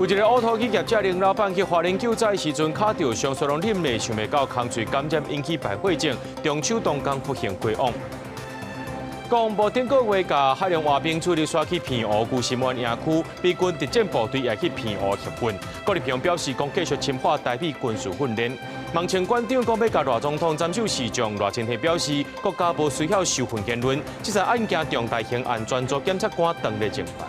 一个烏塗機業者林老闆去花蓮救災時陣，跤著傷，煞攏忍咧，想袂到空喙感染引起敗血症，中手當工不幸過往。國防部頂個月共海陸和平主力徙去澎湖巨心灣營區，美軍特戰部隊也去澎湖協訓。郭立雄表示，講繼續深化台美軍事訓練。孟倩館長講欲共賴總統斬首示眾，賴清德表示，國家無需要受訓言論，這場案件重大刑案專組檢察官當咧偵辦。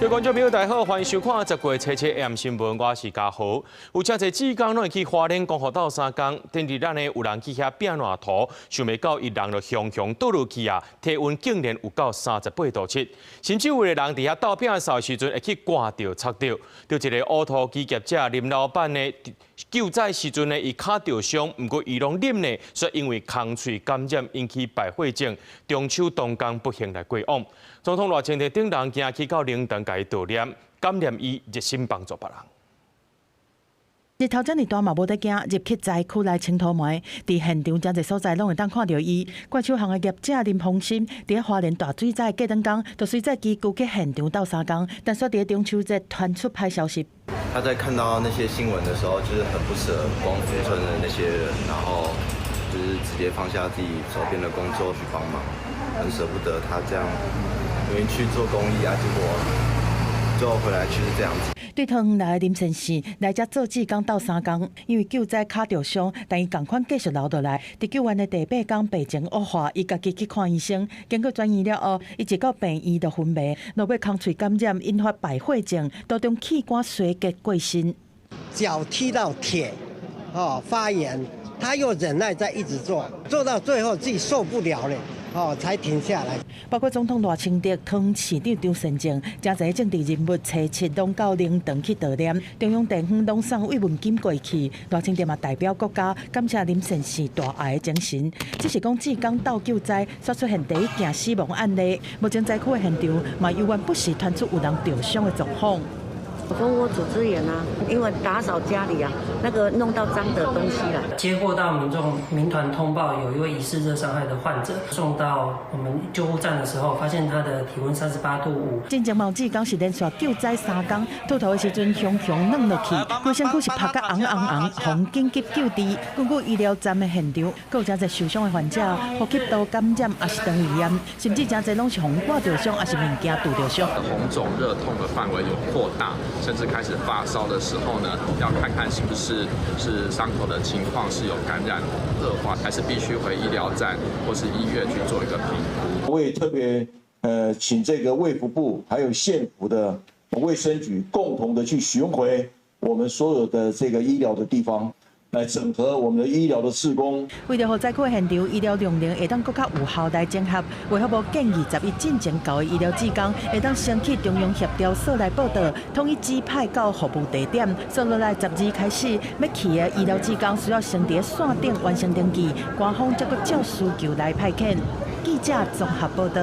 各位觀眾朋友，大家好，歡迎收看十月初七 AM 新聞，我是嘉豪。有誠濟志工攏會去花蓮光復鬥相共，頂日咱呢有人去遐拚爛塗，想袂到伊人就雄雄倒落去啊，體溫竟然有到38.7度，甚至有个人佇遐鬥拚的時陣會去割著插著，著一个烏塗機業者林老闆呢救災時陣呢，伊跤著傷，毋過伊攏忍咧，煞因為空喙感染引起敗血症，中手當工不幸來過往。總統賴清德等人行去到靈堂，共伊悼念，感念伊熱心幫助別人。日頭遮爾大嘛無得驚，入去災區來清土糜，佇現場誠濟所在攏會當看著伊。怪手行的業者林鴻心，佇花蓮大水災過兩工，就隨載機具去現場鬥相共，但煞佇中秋節傳出歹消息。他在看到那些新聞的時候，就是很不捨光復村的那些人，然後就是直接放下自己手邊的工作去幫忙，很捨不得他這樣，因為去做公益啊，結果最後回來卻是這樣子。對桃園來的林先生來遮做志工鬥相共，因為救災跤著傷，但伊仝款繼續留落來。佇救援的第八工病情惡化，伊家己去看醫生，經過轉院了後，伊一到病院就昏迷，落尾空喙感染，引發敗血症，途中器官衰竭過身。腳踢到鐵，哦發炎，他又忍耐在一直做，做到最後自己受不了了。哦，才停下來。包括總統賴清德、桃園市長張善政，誠濟政治人物初七攏到靈堂去悼念。中央地方攏送慰問金過去。賴清德嘛代表國家感謝林先生大愛的精神。只是講志工鬥救災，煞出現第一件死亡案例。目前災區的現場嘛猶原不時傳出有人著傷的狀況。我說我組織員啊，因為打掃家裡啊，那個弄到髒的東西了。接獲到民眾民團通報，有一位疑似熱傷害的患者送到我們救護站的時候，發現他的體溫38.5度。進前嘛有志工是連續救災三工，吐塗的時陣雄雄軟落去，規身軀是拍甲紅紅紅，予緊急救治。根據醫療站的現場，閣有誠濟受傷的患者，呼吸道感染抑是腸胃炎，甚至誠濟攏是予割著傷，抑是物件揬著傷。紅腫熱痛的範圍有擴大。甚至開始發燒的時候呢，要看看是不是是傷口的情況是有感染惡化，還是必須回醫療站或是醫院去做一個評估。我也特別請這個衛福部還有縣府的衛生局共同的去巡迴我們所有的這個醫療的地方，來整合我們的醫療的志工。為著予災區現場醫療量能會當閣較有效來整合，衛福部建議11進前到的醫療志工會當先去中央協調所來報到，統一指派到服務地點。接落來12開始，欲去的醫療志工需要先佇線頂完成登記，官方才閣照需求來派遣。記者綜合報道。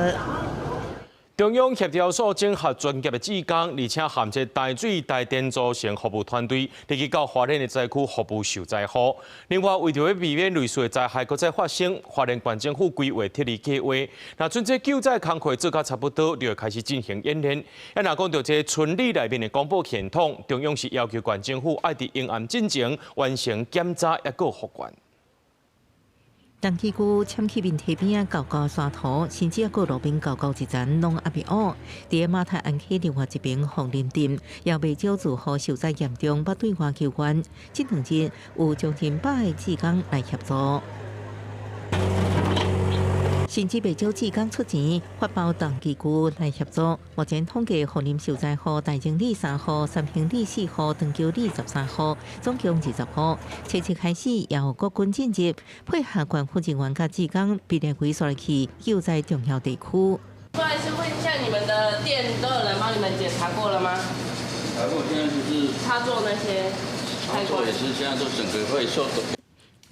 中央協調所整合專業的志工，而且含這台水台電組成服務團隊，入去到花蓮的災區服務受災戶。另外，為著欲避免類似的災害閣再發生，花蓮縣政府規劃撤離計劃。若準這救災工課做甲差不多，就會開始進行演練。啊，若講著這村里內面的廣播系統，中央是要求縣政府愛佇迎暗進前完成檢查，抑閣復原。東區區攕去面堤邊仔厚厚沙塗，甚至閣路邊厚厚一層攏猶未挖。佇馬太鞍溪另外一邊鳳林鎮，也袂少住戶受災嚴重，欲對外求援。這兩日有將近100個志工來協助。甚至袂少志工出錢發包農機具來協助。目前統計，鳳林受災戶大正里三戶、三興里四戶、長橋里13戶，總共20戶。初七開始，也有國軍進入，配合縣府人員佮志工，被列位煞來去救災重要地區。不好意思，問一下，你們的電都有人幫你們檢查過了嗎？查過，現在就是插座那些，插座也是現在都整個會受。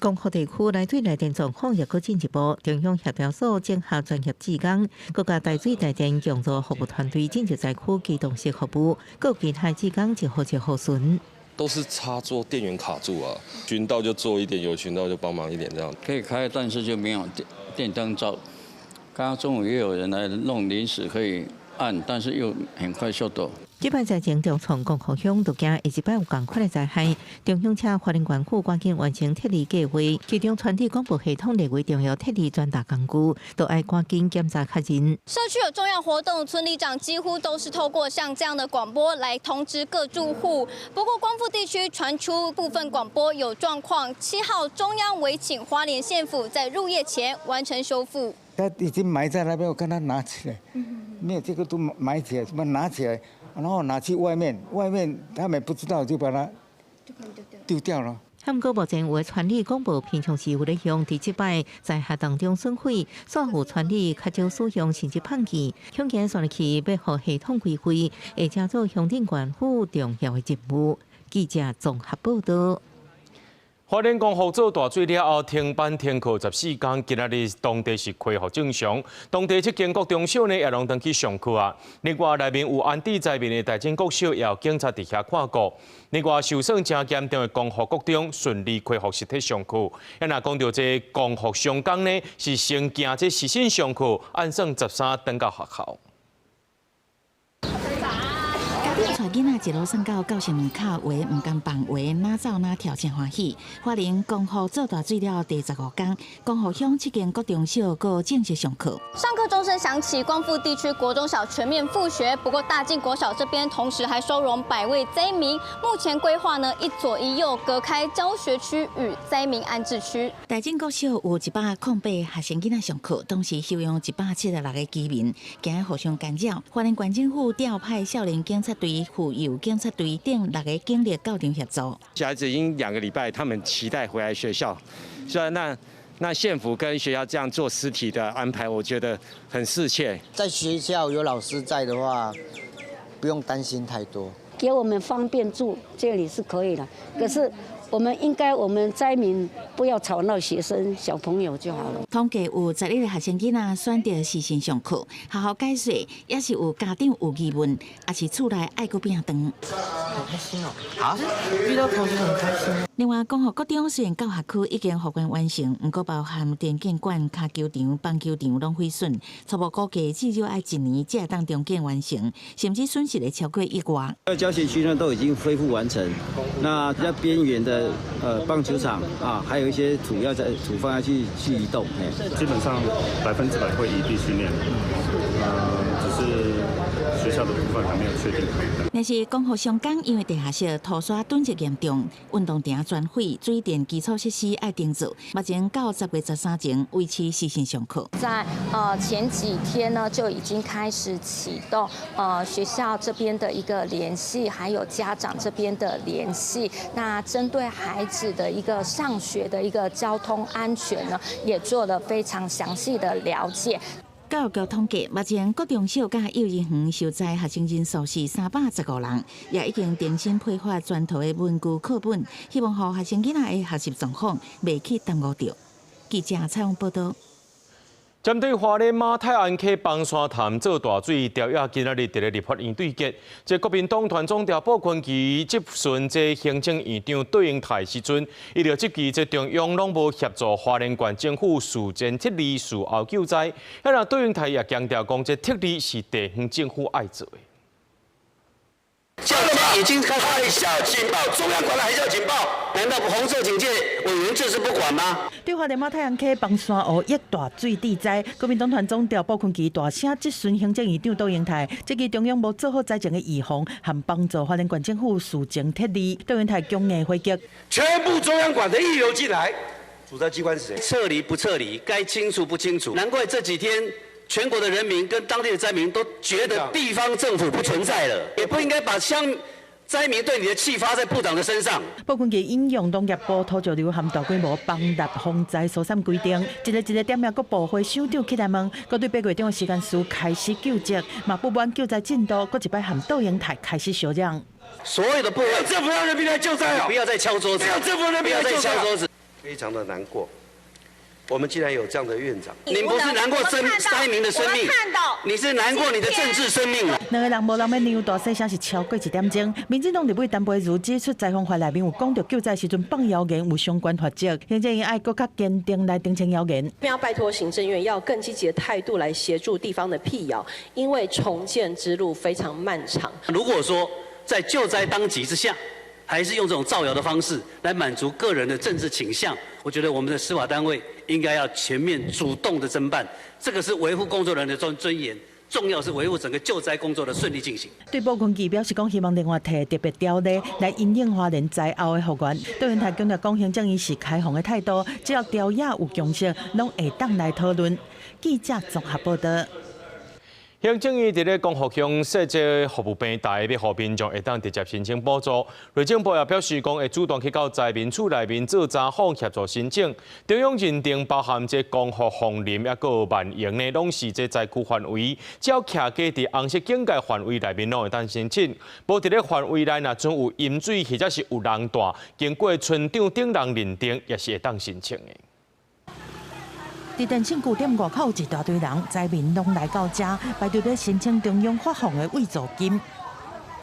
光復地區來水來電狀況抑閣進一步，中央協調所整合專業志工，閣共台水台電協助服務團隊進入災區機動式服務，閣有其他志工一戶一戶巡。都是插座電源卡住啊，巡到就做一點，有巡到就幫忙一點，這樣可以開，但是就沒有電電燈照，剛剛中午又有人來弄臨時可以按，但是又很快就抖。這擺災情重創光復鄉，都驚下一擺有仝款的災害。中央請花蓮縣府趕緊完成撤離計劃，其中傳遞廣播系統列為重要撤離傳達工具，都愛趕緊檢查確認。社區有重要活動，村里長幾乎都是透過像這樣的廣播來通知各住戶。不過光復地區傳出部分廣播有狀況，7號中央委請花蓮縣府在入夜前完成修復。他已經埋在那邊，我看他拿起來，沒有這個都埋起來，怎麼拿起來？然後拿去外面，外面他們不知道就把它丟掉了。毋過目前有的村里廣播平常時有咧用，佇這擺災害當中損毀，煞有村里較少使用，甚至放棄。恐驚煞落去欲予系統歸廢，會成做鄉鎮縣府重要的任務。記者綜合報道。花蓮光復做大水了後，停班停課14天，今仔日當地是恢復正常。當地這間國中小呢，也攏轉去上課啊。另外，內面有安置災民的大井國小，也有警察佇遐看顧。另外，受損誠嚴重的光復國中順利恢復實體上課。啊，若講著這光復雙工呢，是先行這視訊上課，按算13轉到學校。帶囡仔一路送到教室門口，有的毋甘放，有的哪走哪跳，誠歡喜。花蓮光復做大水了第15天，光復鄉七間國中小閣正式上課。上課鐘聲響起，光復地區國中小全面復學。不過大進國小這邊同時還收容100位災民。目前規劃呢，一左一右隔開教學區與災民安置區。大進國小有108學生囡仔上課，同時收容176個居民，驚互相干擾。花蓮縣政府調派少年警察隊、婦幼警察隊等六个警力到場協助。小孩子已經2個禮拜，他們期待回來學校，所以那縣府跟學校這樣做實體的安排，我覺得很適切。在學校有老師在的話，不用擔心太多。給我們方便住，這裡是可以的。可是我們應該，我們災民不要吵鬧學生小朋友就好了。統計有11個學生囡仔選擇視訊上課，學校解說也是有家長有疑問，抑是厝內愛閣變長。好開心哦！啊，遇到同學很開心。另外，光復國中雖然教學區已經復原完成，毋過包含電競館、跤球場、棒球場攏毀損，初步估計至少愛一年才會當重建完成，甚至損失會超過億外。教學區呢都已經恢復完成，那比較邊緣的棒球場啊，還有一些土要在土方要去移動，基本上100%會移地訓練，只是學校的部分還沒有確定。但是光復雙工因為地下室塗沙囤積嚴重，運動場全毀，水電基礎設施愛重做，目前到10月13前維持視訊上課。在前幾天呢，就已經開始啟動學校這邊的一個聯繫，還有家長這邊的聯繫。那針對孩子的一個上學的一個交通安全呢，也做了非常詳細的了解。教育局統計，目前國中小佮幼兒園受災學生人數是315人，也已經重新配發全套的文具課本，希望予學生囡仔的學習狀況袂去耽誤著。記者採訪報道。針對花蓮馬太鞍溪崩山潭做大水，朝野今仔日佇咧立法院對決。這國民黨團總召布坤琪質詢這行政院長卓榮泰時陣，伊就質疑這中央攏無協助花蓮縣政府事前撤離、事後救災。彼若卓榮泰也強調講，這撤離是地方政府愛做的。已經開海嘯警報，中央管了海嘯警報，難道紅色警戒委員就是不管嗎？對花蓮馬太鞍溪崩山湖溢大水致災，國民黨團總召布坤琪大聲質詢行政院長卓榮泰，質疑中央無做好災情的預防和幫助花蓮縣政府事前撤離，卓榮泰強硬回擊：全部中央管的溢流進來，主責機關是誰？撤離不撤離？該清除不清除？難怪這幾天。全國的人民跟當地的災民都覺得地方政府不存在了，也不應該把鄉災民對你的氣發在部長的身上。布坤琪引用農業部土石流和大規模崩塌防災疏散規定，一个一个點名各部會首長起來問，閣對8月中的時間書開始究責，嘛不滿救災進度，閣一擺和卓榮泰開始相嚷。所有的部會，政府讓人民來救災啊！不要再敲桌子，不要政府人民來救災，敲桌子，非常的難過。我們既然有這樣的院長，你不是難過災民的生命，你是難過你的政治生命。兩个人無人欲讓，大細聲是超過一點鐘。民進黨立委陳培如指出，災防法內面有講著救災時陣放謠言有相關罰則，行政院愛閣較堅定來澄清謠言。要拜託行政院要更積極的態度來協助地方的闢謠，因為重建之路非常漫長。如果說在救災當急之下，還是用這種造謠的方式來滿足個人的政治傾向，我覺得我們的司法單位應該要全面主動的偵辦，這個是維護工作人員的尊嚴，重要是維護整個救災工作的順利進行。對部分記表示講，希望另外提特別條例來因應花蓮災後的復原。卓榮泰強調講，行政院是開放的態度，只要朝野有共識，攏會當來討論。記者綜合報道。行政院佇咧光復鄉設置服務平台，欲予民眾會當直接申請補助。內政部也表示講，會主動去到災民厝內面做查訪，協助申請。中央認定包含這光復、鳳林抑閣萬榮呢，攏是這災區範圍，只要徛家佇紅色警戒範圍內面，攏會當申請。無佇咧範圍內，若準有飲水或者是有人蹛，經過村長等人認定，也是會當申請的。佇電信據點外口有一大堆人，災民攏來到遮排隊欲申請中央發放的慰助金。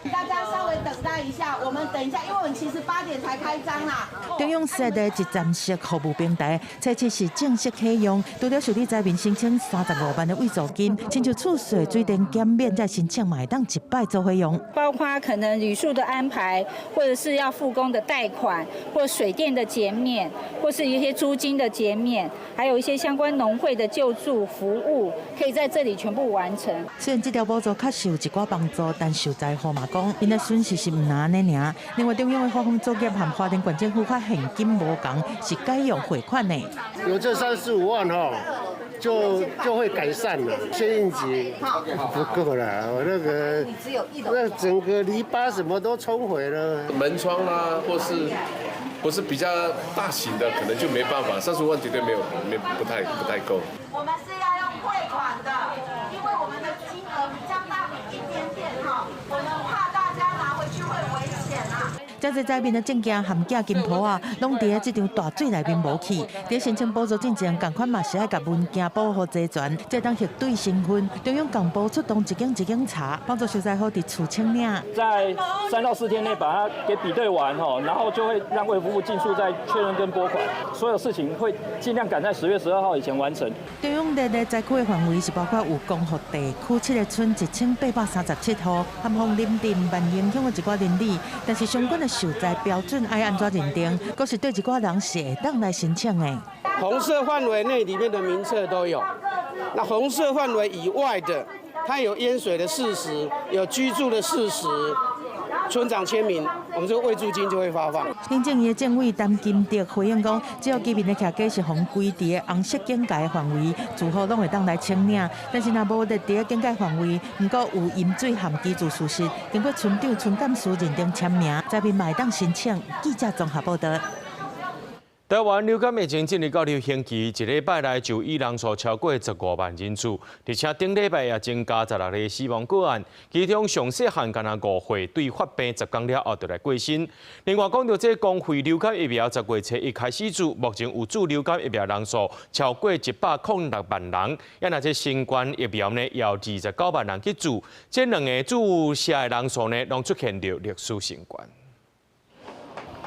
大家稍微等待一下，我們等一下，因為我們其實8點才開張啦。中央設的一站式服務平台，初七是正式啟用。除了受理災民申請35萬的慰助金，親像厝稅、水電減免，這申請嘛會當一擺做伙用。包括可能旅宿的安排，或者是要復工的貸款，或水電的減免，或是一些租金的減免，還有一些相關農會的救助服務，可以在這裡全部完成。雖然這條補助確實有一寡幫助，但受災戶嘛講，𪜶的損失是毋但按呢爾。另外，中央的發放作業和花蓮縣政府發現金無仝，是改用匯款的。有這35萬吼，就會改善了。先應急不夠了，我那個那整個籬笆什麼都沖毀了，門窗啦，或是不是比較大型的，可能就沒辦法，35萬絕對沒有，沒不太夠。我們是要用匯款的，因為我們的金額比較大筆一點點哈，我們怕大家拿回去會危險啊。這濟災民的證件和寄金鋪仔，攏佇這場大水內面無去。佇申請補助進前，仝款嘛是愛共文件保護齊全，才當核對身份。中央共部出動一間一間查，幫助受災戶佇厝清領。在3到4天內把它給比對完吼，然後就會讓衛福部盡速再確認跟撥款，所有事情會盡量趕在10月12號以前完成。中央列的災區的範圍是包括有光復地區七个村1837戶，和鳳林鎮萬榮鄉的一寡鄰里，但是相關的受災標準愛按怎認定，閣是對一寡人是會當來申請的。紅色範圍內裡面的名冊都有，那紅色範圍以外的，它有淹水的事實，有居住的事實，村長簽名，我們這個慰助金就會發放。行政院政委陳金德回應講，只要居民的徛家是予歸佇紅色警戒範圍，住戶攏會當來請領。但是若無佇佇警戒範圍，毋過有飲水和居住事實，經過村長、村幹事認定簽名，災民嘛會當申請。記者綜合報道。台灣流感疫情進入到流行期，一禮拜內就醫人數超過15萬人次，而且頂禮拜也增加16例死亡個案，其中上細漢干焦5歲，對發病10天了後就來過身。另外講著這公費流感疫苗10月初一開始注，目前有注流感疫苗人數超過106萬人，抑若這新冠疫苗呢，有29萬人去注，這兩个注射的人數呢，攏出現著歷史新高。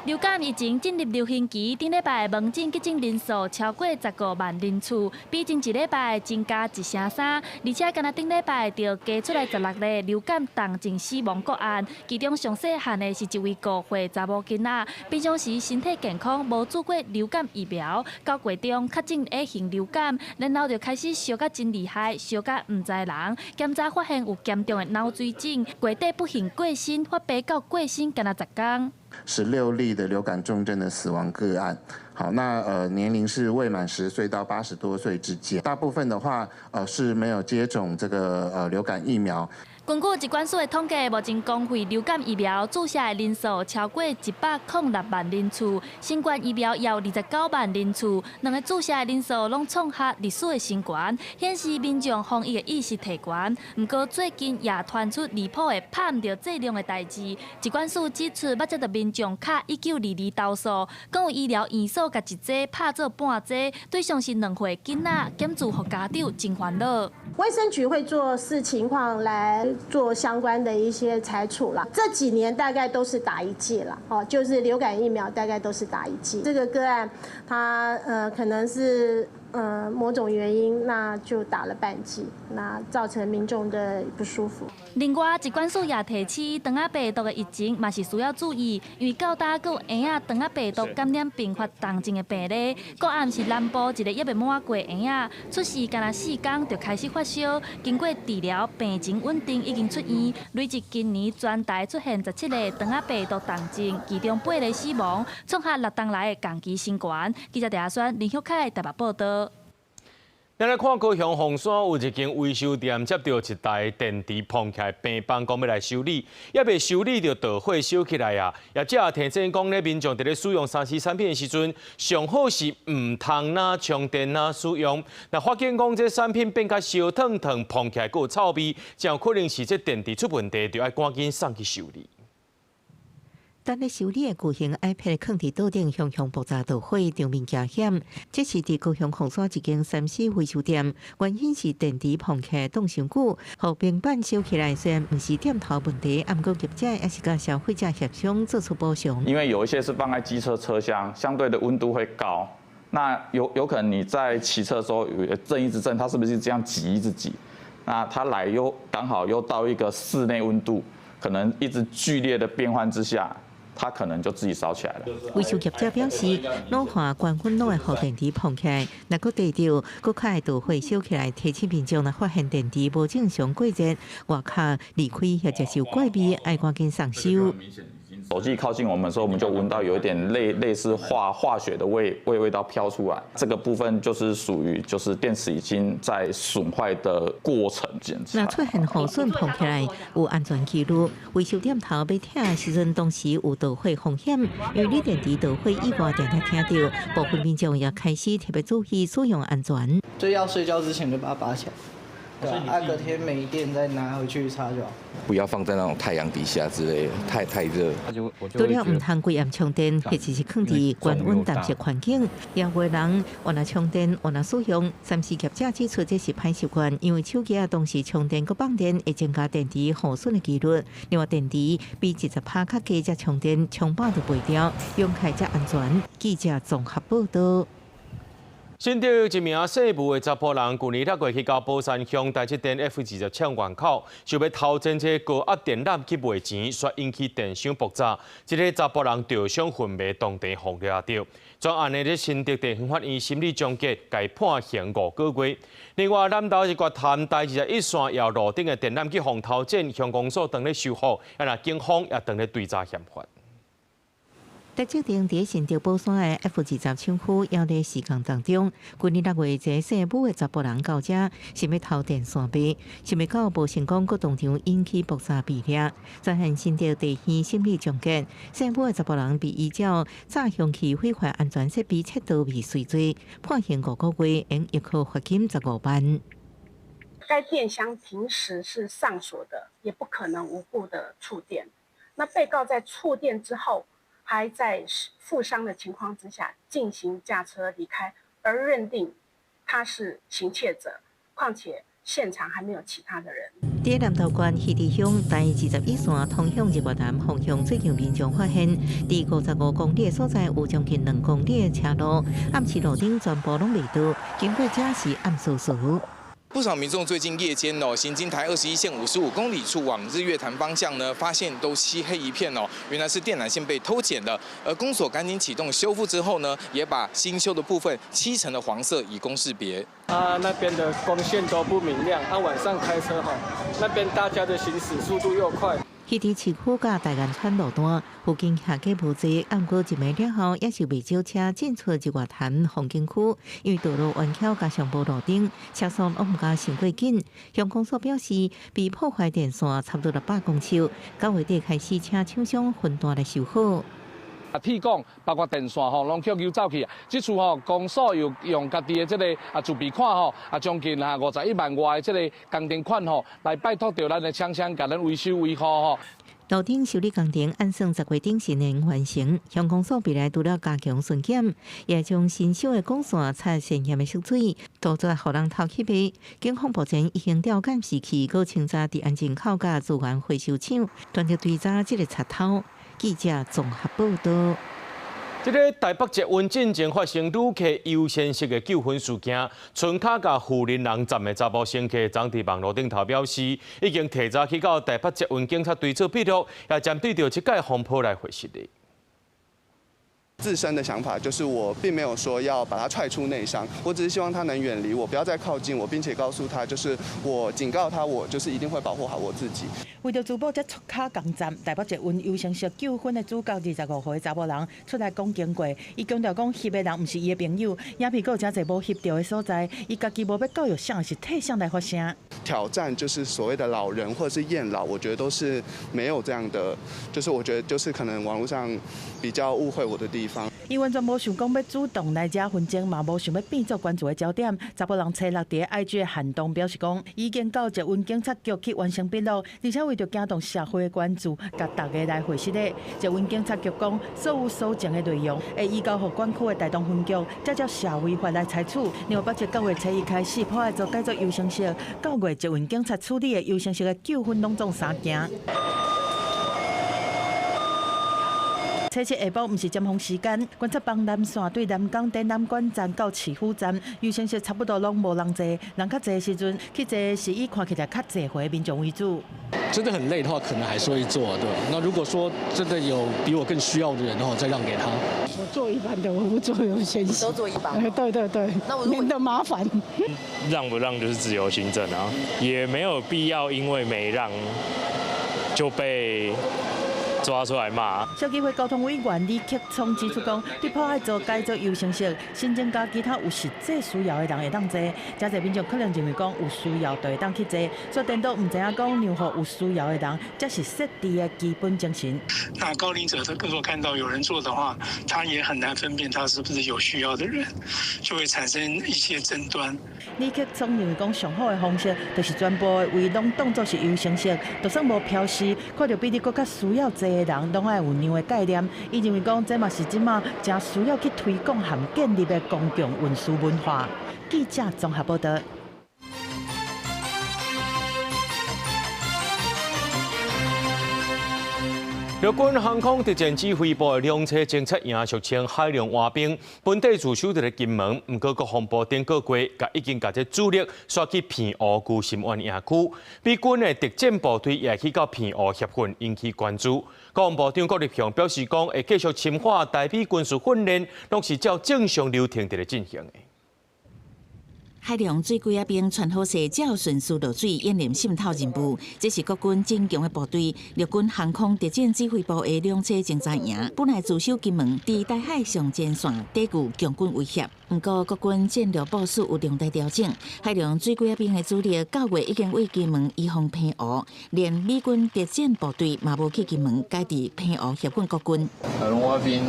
流感疫情進入流行期，頂禮拜門診急診人數超過15萬人次，比前一禮拜增加1成3。而且，干焦頂禮拜就加出來16例流感重症死亡個案，其中上細漢的是一位5歲查某囡仔，平常時身體健康，無注過流感疫苗，九月中確診 A 型流感，然後就開始燒甲真厲害，燒甲毋知人，檢查發現有嚴重的腦水腫，月底不幸過身，發病到過身干焦10工。 16例的流感重症的死亡個案，好，那年齡是未滿10歲到80多歲之間，大部分的話是沒有接種這個流感疫苗。根據疾管署的統計，目前公費流感疫苗注射的人數超過106萬人次，新冠疫苗也有29萬人次，兩个注射的人數攏創下歷史的新高，顯示民眾防疫的意識提懸。毋過最近也傳出離譜的拍毋著劑量的代誌，疾管署指出，捌接到民眾敲1922投訴，講有醫療院所共一劑拍做半劑，對上是2歲囡仔，檢自予家長真煩惱。衛生局會做視情況來做相關的一些裁處啦。這幾年大概都是打一劑啦，哦，就是流感疫苗大概都是打一劑。這個個案，他可能是某種原因，那就打了半劑，那造成民眾的不舒服。另外，疾管署也提醒，腸仔病毒的疫情嘛是需要注意，因為到今閣有嬰仔腸仔病毒感染併發重症的病例。個案是南部一個猶未滿月嬰仔，出世干焦4工就開始發燒，經過治療病情穩定，已經出院。累計今年全台出現17例腸仔病毒重症，其中8个死亡，創下6冬來的同期新高。記者鄭阿宣、林旭凱台北報導。咱來看高雄鳳山有一間維修店接著一台電池膨起來病房，講欲來修理，猶未修理就著火燒起來啊！業者提醒講咧，民眾佇咧使用3C 產品的時陣，上好是毋通哪充電哪使用。若發現講這產品變較燒燙燙、膨起來，閣有臭味，真有可能是這電池出問題，就愛趕緊送去修理。等咧修理的巨型 iPad 囥佇桌頂，熊熊爆炸著火，場面驚險。這是佇高雄鳳山一間3C 維修店，原因是電池膨起來凍傷久，予平板燒起來。雖然毋是店頭問題，毋過業者猶是佮消費者協商做出補償。因為有一些是放在機車車廂，相對的溫度會高，那有可能你在騎車的時候有震一直震，它是不是這樣擠一直擠？那它來又剛好又到一個室內溫度，可能一直劇烈的變換之下。它可能就自己燒起來了。維修業者表示，老化關溫攏會予電池膨起來，若閣地著，閣較會著火燒起來。提醒民眾若發現電池無正常過熱，外殼離開或者是有怪味，愛趕緊送修。手機靠近我們的時候，我們就聞到有一點類似化學的味道飄出來。這個部分就是屬於就是電池已經在損壞的過程。若出現耗損膨起來，有安全疑慮，維修店頭欲拆的時陣，當時有著火風險，因為鋰電池著火意外，定定聽著，部分民眾也開始特別注意使用安全。就要睡覺之前就把它拔起來。對啊，隔天沒電再拿回去插就好。不要放在那種太陽底下之類的，太熱。除了毋通規暗充電，或者是囥佇高溫潮濕環境，也有人換來充電，換來使用。3C 業者指出，這是歹習慣，因為手機啊同時充電閣放電，會增加電池耗損的幾率。另外，電池比20%較低才充電，充飽就袂掉，用起來才安全。記者綜合報導。新竹一名姓吳的查埔人，舊年6月去到寶山鄉台積電 F 20廠園口，想欲偷剪這高壓電纜去賣錢，煞引起電箱爆炸。這个查埔人著傷昏迷，當地予掠著。專案的咧新竹地方法院審理終結，共判刑5個月。另外，南投是掘潭台21線也路頂的電纜去予偷剪，鄉公所當咧修復，啊若警方也當咧追查嫌犯。台積電佇新竹寶山的 F 二十廠區，猶咧施工當中。舊年6月，一个姓武的查埔人到遮，想欲偷電線賣，想袂到無成功，閣當場引起爆炸被掠。專案新竹地院審理終結，姓武的查埔人被依照詐凶器毀壞安全設備竊盜未遂罪，判刑5個月，應一科罰金15萬。該電箱平時是上鎖的，也不可能無故的觸電。那被告在觸電之後，還在負傷的情況之下進行駕車離開，而認定他是行竊者，況且現場還沒有其他的人。佇南投縣魚池鄉台21線通向日月潭方向，最近民眾發現，佇55公里的所在有將近2公里的車路，暗時路頂全部攏袂倒，經過這是暗嗖嗖。不少民眾最近夜間哦，行經台21線55公里處往日月潭方向呢，發現都漆黑一片哦，原來是電纜線被偷剪了。而公所趕緊啟動修復之後呢，也把新修的部分漆成了黃色，以供識別。啊，那邊的光線都不明亮，啊，晚上開車哈，那邊大家的行駛速度又快。彼佇市區佮大安村路段附近下過無濟，毋過一暝了後，也是袂少車進出日月潭風景區，因為道路彎曲加上無路燈，車速攏毋敢傷過緊。鄉公所表示，被破壞電線差不多600公尺，9月底開始請廠商分段來修好。啊，鐵管包括電線吼，攏去予走去啊。這次吼，公所又用家己的這個啊自備款吼，啊將近啊51萬外的這個工程款吼，來拜託著咱的廠商共咱維修維護吼。路頂修理工程按算10月頂旬能完成。鄉公所未來除了加強巡檢，也將新修的管線擦鮮豔的色水，杜絕予人偷去賣。警方目前已經調監視器，閣清查治安人口佮資源回收廠，全力追查這個賊偷。記者綜合報道。這个台北捷運進前發生旅客優先席的糾紛事件，村跤佮婦人人站的查埔乘客，昨佇網路頂頭表示，已經提早去到台北捷運警察隊做筆錄，也針對著這屆風波來回釋的。自身的想法就是，我並沒有說要把他踹出內廂，我只是希望他能遠離我，不要再靠近我，並且告訴他，就是我警告他，我就是一定會保護好我自己。為著自保才出跤共站，台北捷運優先席糾紛的主角25歲查某人出來講經過，伊強調講翕的人毋是伊的朋友，影片閣有誠濟無翕著的所在，伊家己無欲教育誰，是替誰來發聲。挑戰就是所謂的老人或者是厭老，我覺得都是沒有這樣的，就是我覺得就是可能網絡上比較誤會我的地方。伊完全無想講欲主動來惹紛爭，嘛無想欲變做關注的焦點。查埔人初六佇 IG 的限動表示講，已經到捷運警察局去完成筆錄，而且為著驚動社會的關注，共大家來回釋的。捷運警察局講，所有搜證的內容會移交予管區的大同分局，才照社會法來採取。另外，北捷9月初1開始，普愛座改做優先席，9月捷運警察處理的優先席的糾紛攏總三件。初七下晡，毋是尖峰時間，觀察板南線對南港展覽館站到市府站，優先席差不多攏無人坐，人較濟的時陣去坐是以看起來較濟歲的民眾為主。真的很累的話，可能還是會坐，對。那如果說真的有比我更需要的人的話，再讓給他。我坐一般的，我不坐優先席。都坐一般。對對對，免得麻煩。讓不讓就是自由心證啊，也沒有必要因為沒讓就被抓出來罵。消基會交通委員李克聰指出講，對普愛座改做優先席，新增加其他有實際需要的人會當坐。誠濟民眾可能認為講有需要就會當去坐，所以顛倒毋知影講讓予有需要的人，才是設置的基本精神。那高齡者他如果看到有人坐的話，他也很難分辨他是不是有需要的人，就會產生一些爭端。李克聰認為講，上好的方式就是全部的位攏當作是優先席，就算無標示，看著比你閣較需要坐的人，攏愛有讓的概念。伊認為講，這嘛是這馬誠需要去推廣和建立的公共運輸文化。記者綜合報道。陸軍航空特戰指揮部的兩棲偵察營，俗稱海龍蛙兵，本地駐守佇咧金門，毋過國防部頂個月，已經共這主力徙去澎湖龜心灣營區。美軍的特戰部隊也去到澎湖協訓，引起關注。國防部長郭立雄表示講，會繼續深化台美軍事訓練，攏是照正常流程佇咧進行的。海龍水龜仔兵穿好勢，照順序落水演練滲透任務。這是國軍真強的部隊，陸軍航空特戰指揮部的兩棲偵察營，本來駐守金門，佇台海上前線抵禦共軍威脅。毋過國軍戰略部署有重大調整，海龍水龜仔兵的主力9月已經為金門移防澎湖，連美軍特戰部隊嘛無去金門，改佇澎湖協訓國軍。海龍蛙兵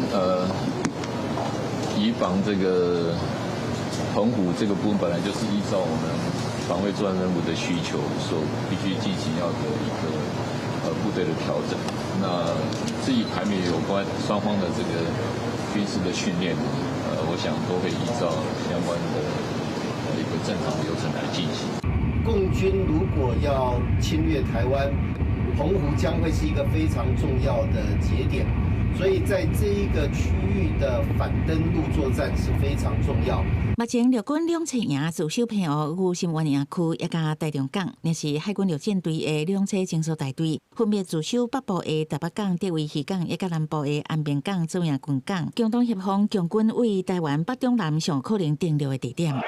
移防這個澎湖這個部分本來就是依照我們防衛作戰任務的需求所必須進行要的一個部隊的調整。那至於台美有關雙方的這個軍事的訓練，我想都會依照相關的一個正常流程來進行。共軍如果要侵略台灣，澎湖將會是一個非常重要的節點。所以在這一個區域的反登陸作戰是非常重要。目前陸軍兩棲營駐守澎湖龜心灣營區，也佮台中港，若是海軍陸戰隊的兩棲偵搜大隊，分別駐守北部的台北港、竹圍漁港，也佮南部的安平港、左營軍港，共同協防共軍位台灣北中南上可能登陸的地點。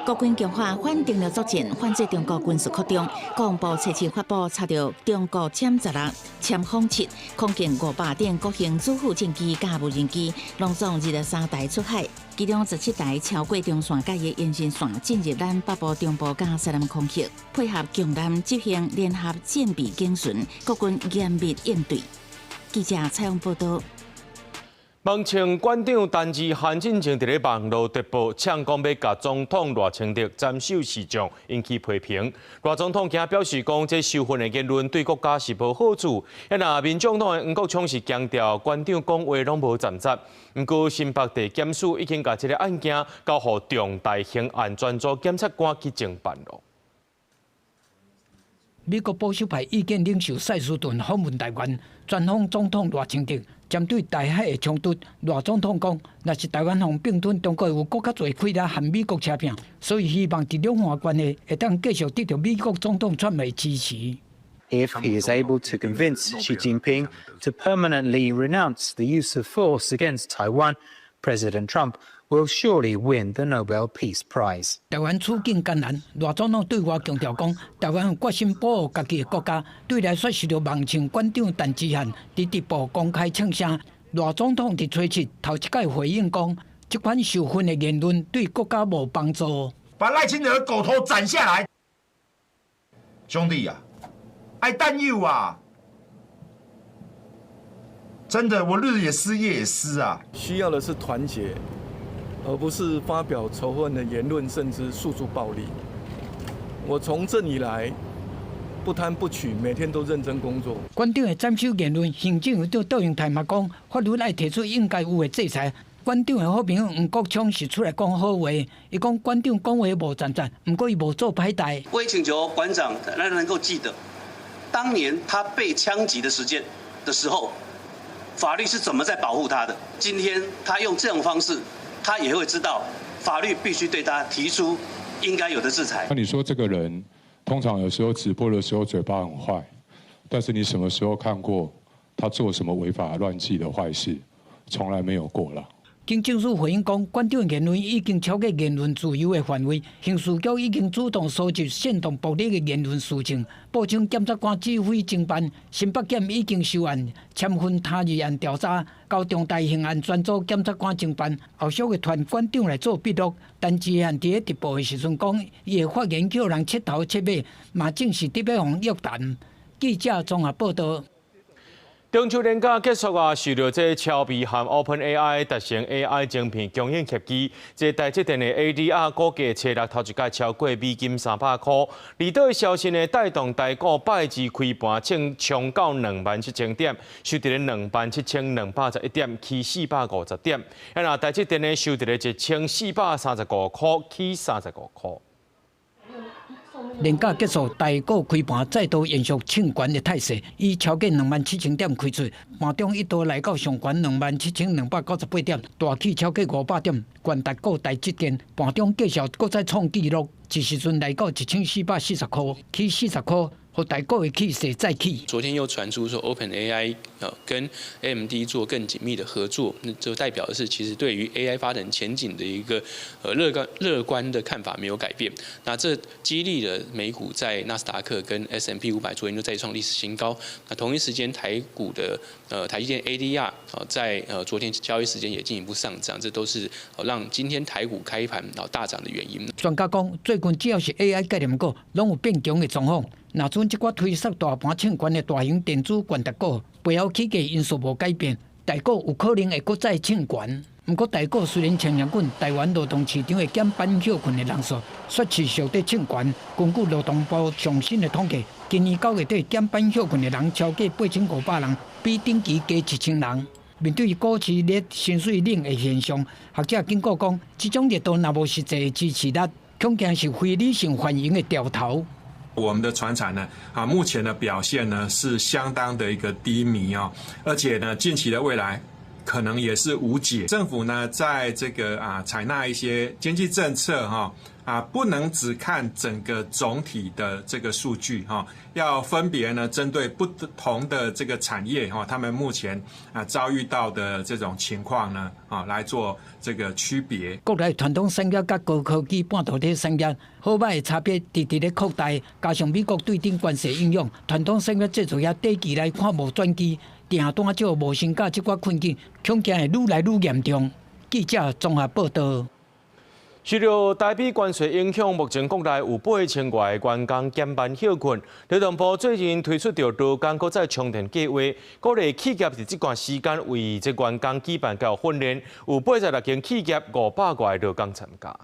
國軍強化反登陸作戰，反制中國軍事擴張。國防部初七發布查著中國殲16、殲鋒七，空降500頂國型主副戰機佮無人機，攏總23台出海，其中17台超過中線佮伊延伸線進入咱北部、中部佮西南空域，配合強艦執行聯合戰備警巡，國軍嚴密應對。記者採訪報道。網清館長陳智菡進前佇咧網路直播，嗆講欲共總統賴清德斬首示眾，引起批評。賴總統今表示講，這仇恨的言論對國家是無好處。啊，若民眾黨的黃國昌是強調，館長講話攏無摻雜。毋過新北地檢署已經共這个案件交予重大刑案專組檢察官去偵辦囉。美國保守派意見領袖賽斯頓訪問台灣，專訪總統賴清德。針對台海的衝突，賴總統講，若是台灣予併吞，中國會有閣較濟氣力和美國車拚，所以希望佇兩岸關係會當繼續得著美國總統川普的支持。 If he is able to convince Xi Jinping to permanently renounce the use of force against Taiwan, President Trump will surely win the Nobel Peace Prize. 台灣處境艱難，賴總統對外強調講，台灣有決心保護家己的國家。對內煞受著網清館長陳智菡佇直播公開嗆聲。賴總統佇初七頭一擺回應講，這款仇恨的言論對國家無幫助。把賴清德的狗頭斬下來，兄弟啊，愛擔憂啊！真的，我日也思夜也思啊。需要的是團結，而不是發表仇恨的言論，甚至訴諸暴力。我從政以來，不貪不取，每天都認真工作。館長的斬首言論，行政院長卓榮泰嘛講，法律愛提出應該有的制裁。館長的好朋友黃國昌是出來講好話，伊講館長講話無摻雜，毋過伊無做歹代。我也請求館長，咱能夠記得，當年他被槍擊的時間的時候，法律是怎麼在保護他的？今天他用這種方式，他也會知道法律必須對他提出應該有的制裁。那你說這個人，通常有時候直播的時候嘴巴很壞，但是你什麼時候看過他做什麼違法亂紀的壞事？從來沒有過了。警政署回應講，館長言論已經超過言論自由的範圍，刑事局已經主動收集煽動暴力的言論事證，報請檢察官指揮偵辦。新北檢已經收案，攕分他日案調查，交重大刑案專組檢察官偵辦。後續會傳館長來做筆錄。陳智菡佇咧直播的時陣講，伊的發言叫人徹頭徹尾，嘛正是佇欲予約談。記者綜合報道。中秋連假結束啊，受著這超微和 OpenAI 達成 AI 晶片供應協議，這台積電的 ADR 股價初六頭一擺超過美金300箍。利多的消息呢，帶動台股拜二開盤衝衝到27,000點，收佇咧27,211點，起450點。啊，若台積電呢，收佇咧1435箍，起35箍。連假結束，台股開盤再度延續衝懸的態勢，以超過27,000點開出，盤中一度來到上懸27,298點，大起超過500點，懸達股台積電盤中繼續閣再創紀錄，這時陣來到1440箍，起40箍。予台股的氣勢再起。昨天又傳出說 OpenAI 跟 AMD 做更緊密的合作，那就代表的是其實對於 AI 發展前景的一個樂觀的看法沒有改變。那這激勵了美股在納斯達克跟 S&P 500昨天就再創歷史新高。那同一時間台股的台積電 ADR 在昨天交易時間也進一步上漲，這都是讓今天台股開盤大漲的原因。專家講，最近只要是 AI 概念股，攏有變強的狀況。若準這寡推捒大盤衝懸的大型電子權值股，背後起價因素無改變，台股有可能會閣再衝懸。毋過台股雖然衝遐緊，台灣勞動市場的減班歇睏的人數卻持續佇衝懸。根據勞動部上新的統計，今年9月底減班歇睏的人超過8500人，比頂期加1000人。面對股市熱、薪水冷的現象，學者警告講，這種熱度若無實際的支持力，恐驚是非理性反應的兆頭。我們的傳產呢，啊，目前的表現呢是相當的一個低迷哦，而且呢，近期的未來可能也是無解。政府呢，在這個採納一些經濟政策哈不能只看整個總體的這個數據哈，要分別呢針對不同的這個產業哈，他們目前遭遇到的這種情況呢來做這個區別。國內傳統產業佮高科技半導體產業好䆀的差別直直咧擴大，加上美國對頂關稅影響，傳統產業製造業短期來看無轉機，訂單少無成交，這寡困境恐驚會愈來愈嚴重。記者綜合報道。受著台美關稅影響，目前國內有8000外個員工減班歇睏。勞動部最近推出著勞工閣再充電計劃，鼓勵企業佇這段時間為這員工舉辦教育訓練，有86間企業500外個勞工參加。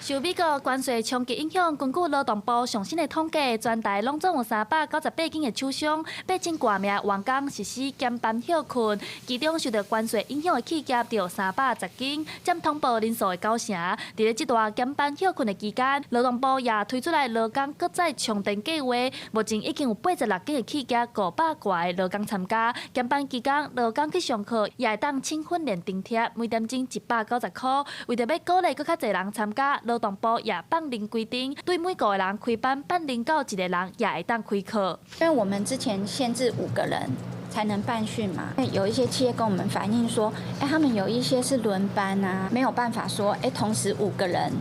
受美國關稅衝擊影響，根據勞動部上新的統計，全台攏總有398間的廠商，8000外名員工實施減班歇睏，其中受到關稅影響的企業就310間，佔通報人數的九成。佇咧這段減班歇睏的期間，勞動部也推出來勞工閣再充電計劃，目前已經有86間的企業500外個勞工參加。減班期間，勞工去上課也會當請訓練津貼，每點鐘190塊。為著欲鼓勵閣較濟人參加，勞動部也放任規定，對每五個人開班，半零到一個人也會當開課。因為我們之前限制五個人才能辦訓嘛，有一些企業跟我們反映說，他們有一些是輪班啊，沒有辦法說，同時五個人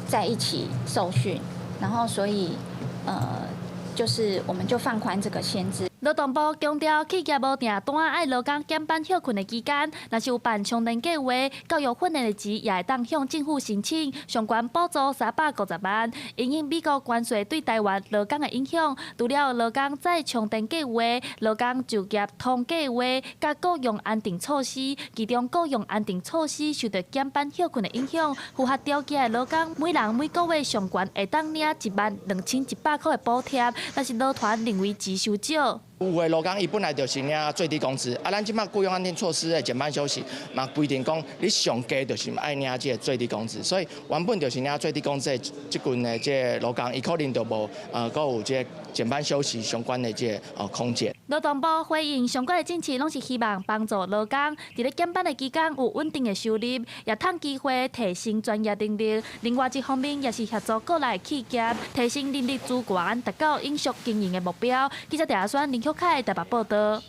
在一起受訓，然後所以，就是我們就放寬這個限制。勞動部強調，企業無訂單愛勞工減班歇睏的期間，若是有辦充電計劃、教育訓練的錢，也會當向政府申請相關補助350萬。因應美國關稅對台灣勞工的影響，除了勞工再充電計劃、勞工就業通計劃、佮雇傭安定措施，其中雇傭安定措施受著減班歇睏的影響，符合條件的勞工每人每個月上懸會當領1萬2100塊的補貼，但是勞團認為錢傷少。有的勞工伊本來就是領最低工資，咱這擺雇傭安定措施的減班休息，嘛規定講你上低就是愛領這个最低工資，所以原本就是領最低工資的這群的這个勞工，伊可能就無閣有這个減班休息相關的這个空間。勞動部回應相關的政策，攏是希望幫助勞工佇咧減班的期間有穩定的收入，也趁機會提升專業能力。另外一方面，也是協助國內企業提升人力資源，達到永續經營的目標。記者鄭阿宣林旭凱台北報導。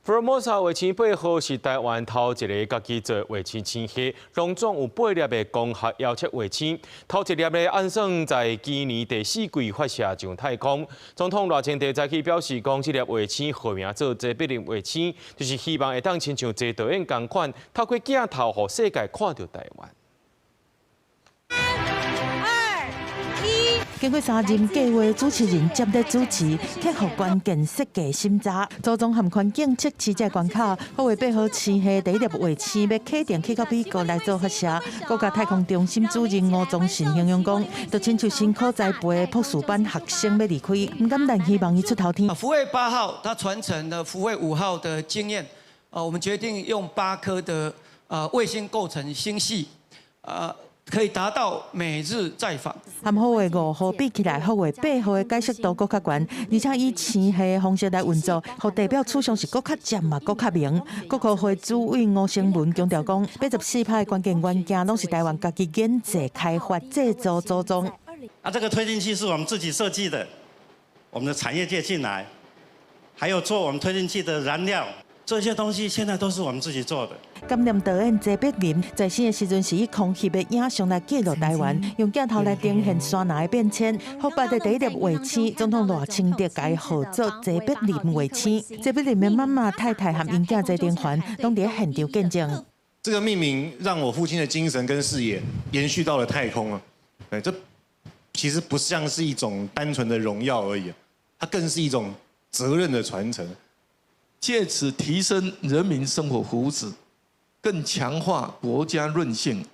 福爾摩沙衛星8號是台灣頭一个家己做衛星星系，攏總有八粒的光學遙測衛星。頭一粒的按算在今年第四季發射上太空。總統賴清德早起表示，講這粒衛星號名做卓別林衛星，就是希望會當親像濟導演仝款，透過鏡頭予世界看著台灣。經過三任計劃主持人接咧主持，克服關鍵設計審查，組裝和環境測試這關卡，福衛8號星系第一粒衛星欲啟程去到美國來做發射。國家太空中心主任吳宗信形容講，就親像辛苦栽培的博士班學生欲離開，毋甘但希望伊出頭天。福衛8號，它傳承了福衛5號的經驗，我們決定用8顆的衛星構成星系，可以達到每日再訪。和福衛5號比起來，福衛8號的解析度閣較懸，而且以星系的方式來運作，予地表取像是閣較尖嘛，閣較明。國科會主委吳成文強調講，84拍的關鍵元件攏是台灣家己研製、開發、製造、組裝。這個推進器是我們自己設計的，我們的產業界進來，還有做我們推進器的燃料。這些東西現在都是我們自己做的。感念導演謝碧林在生的時陣是以空翕的影像來記錄台灣，用鏡頭來呈現山林的變遷。福八的第一粒衛星，總統賴清德共號做謝碧林衛星。謝碧林的媽媽、太太和𪜶囝謝登環攏佇現場見證。這個命名讓我父親的精神跟視野延續到了太空啊！對，這其實不像是一種單純的榮耀而已，它更是一種責任的傳承。借此提升人民生活福祉，更強化國家韌性，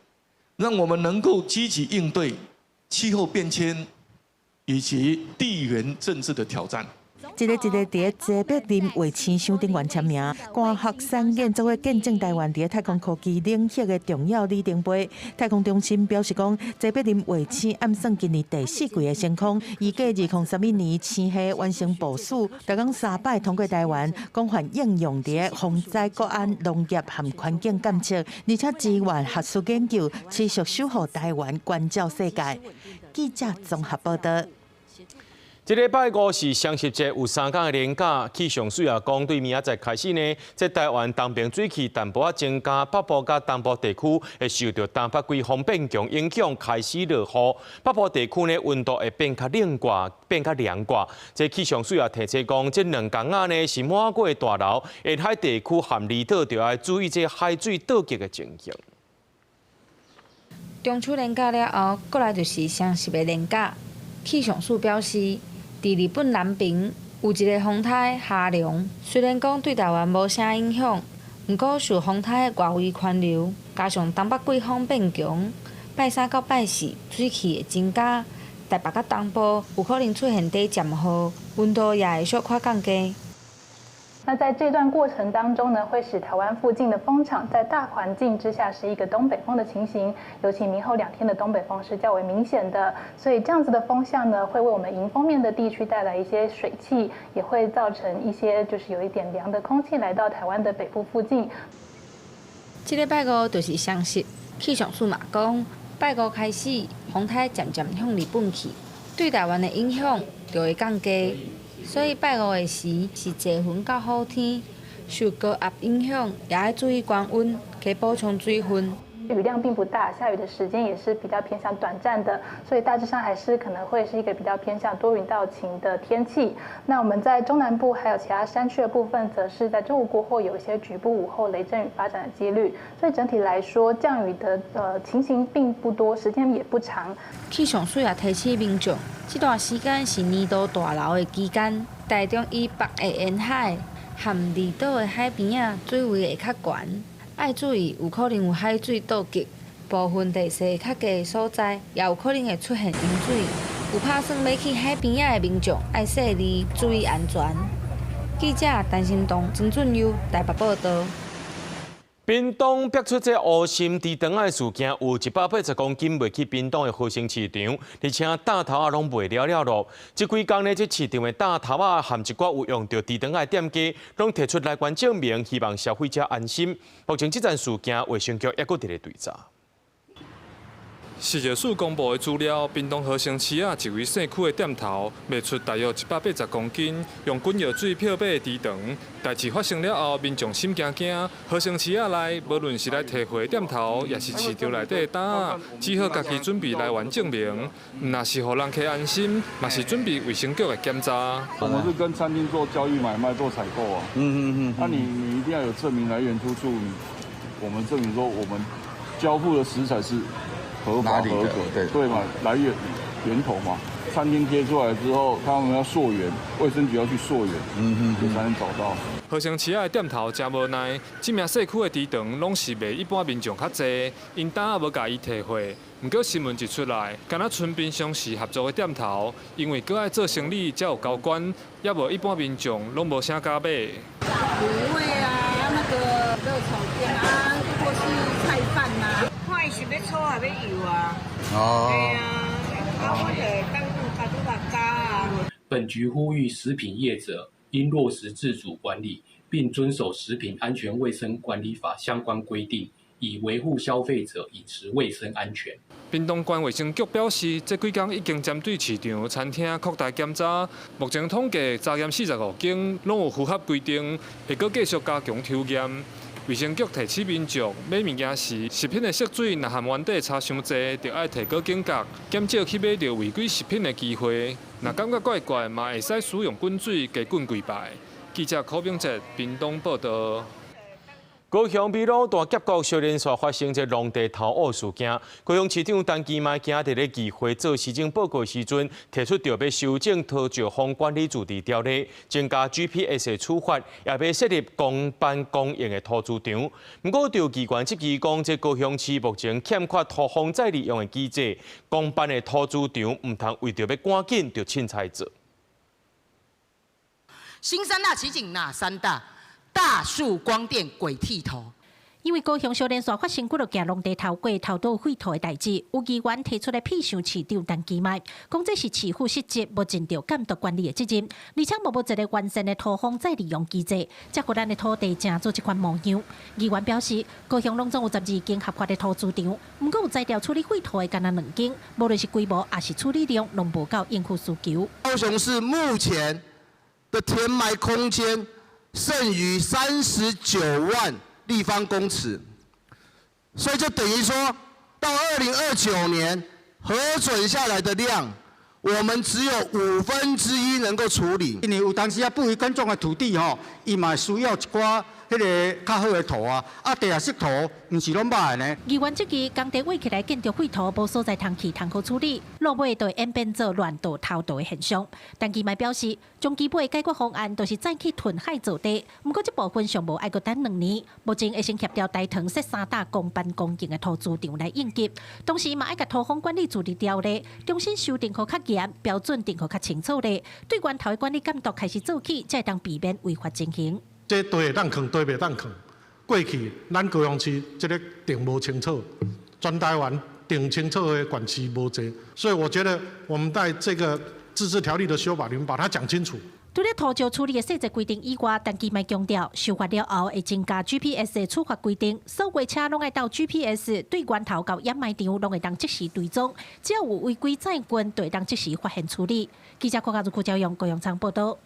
讓我們能夠積極應對氣候變遷以及地緣政治的挑戰。一个一个佇咧齊柏林衛星上頂懸簽名，官學產研做伙見證台灣佇咧太空科技領域的重要里程碑。太空中心表示講，齊柏林衛星按算今年第四季會升空，預計2031年星系完成部署，逐工三擺通過台灣，廣泛應用佇咧防災、國安、農業和環境監測，而且支援學術研究，持續守護台灣，關照世界。記者綜合報道。這禮拜五是雙十節，有三工的連假。氣象署也講，對明仔載開始呢，這台灣東邊水汽淡薄仔增加，北部佮東部地區會受著東北季風變強影響，開始落雨。北部地區呢，溫度會變較冷寡，變較涼寡。這氣象署也提醒講，這兩工仔呢是滿月大流，沿海地區和離島就愛注意這海水倒激的情形。中秋連假了後，過來就是雙十的連假。氣象署表示，佇日本南邊有一个風颱哈龍，雖然講對台灣無啥影響，毋過受風颱的外圍環流，加上東北季風變強，拜三到拜四水汽會增加，台北佮東部有可能出現短暫雨，溫度也會小可降低。那在這段過程當中呢，會使台灣附近的風場在大環境之下是一個東北風的情形，尤其明後兩天的東北風是較為明顯的，所以這樣子的風向呢，會為我們迎風面的地區帶來一些水汽，也會造成一些就是有一點涼的空氣來到台灣的北部附近。這禮拜五就是雙十，氣象署嘛講，拜五開始風颱漸漸向日本去，對台灣的影響就會降低。所以拜五的時是濟雲到好天，受高壓影響，也愛注意降溫，加補充水分。雨量並不大，下雨的時間也是比較偏向短暫的，所以大致上還是可能會是一個比較偏向多雲到晴的天氣。那我們在中南部還有其他山區的部分，則是在中午過後有一些局部午後雷陣雨發展的幾率。所以整體來說，降雨的情形並不多，時間也不長。氣象署也提醒民眾，這段時間是年度大流的期間，台中以北的沿海和離島的海邊仔水位會較懸。愛注意，有可能有海水倒激，部分地勢較低的所在，也有可能會出現淹水。有拍算欲去海邊仔的民眾，愛細膩注意安全。記者陳新東、曾俊優台北報道。屏東爆出這烏心豬腸仔的事件，有180公斤賣去屏東的和盛市場，而且擔頭仔攏賣了了囉。這幾工呢，這市場的擔頭仔和一寡有用著豬腸仔的店家，攏提出來源證明，希望消費者安心。目前這件事件，衛生局猶閣佇咧追查。食藥署公布的資料，屏東和盛市仔一位姓區的店頭賣出大約180公斤用滾藥水漂白的豬腸。代誌發生了後，民眾心驚驚。和盛市仔內，無論是來提貨的店頭，抑是市場內底的擔仔，只好家己準備來源證明。毋若是予人客安心，嘛是準備衛生局的檢查。我們是跟餐廳做交易買賣、做採購啊。那你一定要有證明來源出處，我們證明說我們交付的食材是合法合格，對嘛？來源源頭嘛，餐廳貼出來之後，他們要溯源，衛生局要去溯源，就才能找到。和盛市仔的店頭誠無奈，這名社區的豬腸攏是賣一般民眾較濟，𪜶擔仔無共伊提貨。毋過新聞一出來，敢若賰平常時合作的店頭，因為閣愛做生理才有交關，猶無一般民眾攏無啥敢買。滷味啊，那個熱炒店啊，或是菜飯啊。看伊是欲炒抑欲油啊？哦。對啊，啊，我就當家己來加啊。本局呼籲食品業者應落實自主管理，並遵守食品安全衛生管理法相關規定，以維護消費者飲食衛生安全。屏東縣衛生局表示，這幾工已經針對市場、餐廳擴大檢查，目前統計查驗45間，攏有符合規定，會閣繼續加強抽驗。衛生局提醒民眾，買物件時，食品的色水若和原底差傷濟，就愛提高警覺，減少去買著違規食品的機會。若感覺怪怪，嘛會使使用滾水加滾幾擺。記者柯炳哲屏東報道。高雄美濃大峽谷小連續發生這農地頭烏事件，高雄市長陳其邁今日佇咧議會做施政報告時陣，提出著欲修正土石方管理自治條例，增加 GPS 的處罰，也欲設立公辦公營的塗輜場。毋過，就議員質疑講，這高雄市目前欠缺土方再利用的機制，公辦的塗輜場毋通為著欲趕緊就凊彩做。新三大奇景哪三大？大樹光電鬼剃頭。因為高雄小連續發生幾落件農地偷過、偷倒廢土的代誌，有議員提出來批評市長陳其邁，講這是市府失職，無盡著監督管理的責任，而且無一個完善的土方再利用機制，才予咱的土地成做這款模樣。議員表示，高雄攏總有12間合法的土資場，毋過有才調處理廢土的干焦兩間，無論是規模抑是處理量，攏無夠應付需求。高雄市目前的填埋空間剩餘39萬立方公尺，所以就等於說到2029年核准下來的量，我們只有1/5能夠處理。因為有當時啊，不為耕種的土地吼，伊嘛需要一寡彼个較好的土啊，啊地下室土毋是攏歹的呢。議員質疑工地挖起來建築廢土無所在通去通好處理，落尾就會演變做亂倒偷倒的現象。陳其邁表示，終基本的解決方案就是再去填海造地，毋過這部分上無愛閣等2年，目前會先協調大潭設三大公辦公營的土資場來應急，同時嘛愛共土方管理處理條例重新修訂予較嚴，標準定予較清楚咧，對源頭的管理監督開始做起，才會當避免違法情形。這地會當囥，地袂當囥。過去咱高雄市這个定無清楚，全台灣定清楚的縣市無濟，所以我覺得我們在這個自治條例的修法裡面把它講清楚。除了土石處理的細節規定以外，陳其邁強調，修法了後會增加 GPS 的處罰規定，所有車攏愛鬥 GPS，對源頭到掩埋場攏會當即時追蹤，只要有違規載運，就會當即時發現處理。記者郭家如、郭朝陽、高陽倉報道。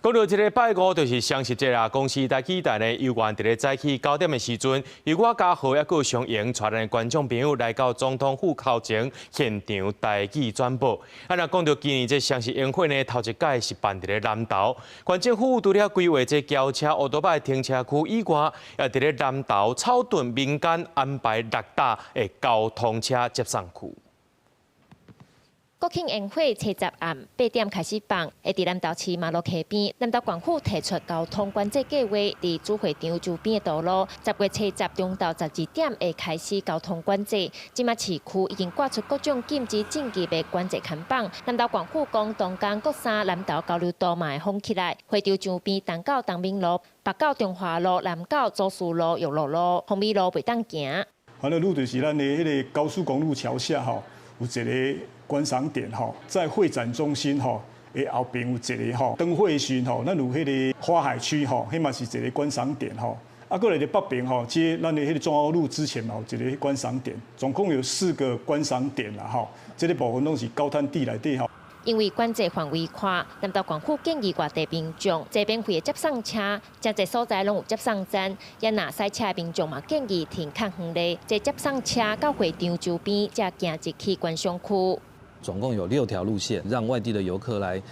講到這个拜五就是雙十節啦，公視台期待呢，猶原佇咧早起9點的時陣，由我嘉豪抑閣有相迎，帶咱的觀眾朋友來到總統府頭前現場台語轉播。啊，若講到今年這雙十煙火呢，頭一擺是辦佇咧南投，縣政府除了規劃這轎車烏多擺停車區以外，也佇咧南投草屯民間安排六搭的交通車接送區。國慶煙火初十暗8點開始放，會佇南投市馬路溪邊。南投縣府提出交通管制計劃，佇主會場周邊的道路，10月初10中晝12點會開始交通管制。這馬市區已經掛出各種禁止進入的管制看板。南投縣府講，東江國三南投交流道嘛會封起來，會場周邊東到東明路、北到中華路、南到祖師路、玉露路、鳳美路袂當行。環樂路就是咱的彼个高速公路橋下吼，有一个觀賞點吼，在會展中心吼的後邊有一個吼燈會時吼，咱有彼个花海區吼，彼嘛是一个觀賞點吼。啊，閣來佇北邊吼，這咱的彼个中央路之前嘛有一个觀賞點，總共有四個觀賞點啦吼。這个部分攏是高灘地內底吼。因為管制範圍寬，南投縣府建議外地民眾坐免費的接送車，誠濟所在攏有接送站。也若駛車的民眾嘛建議停較遠咧，坐接送車到會場周邊，才行入去觀賞區。總共有6條路線，讓外地的遊客來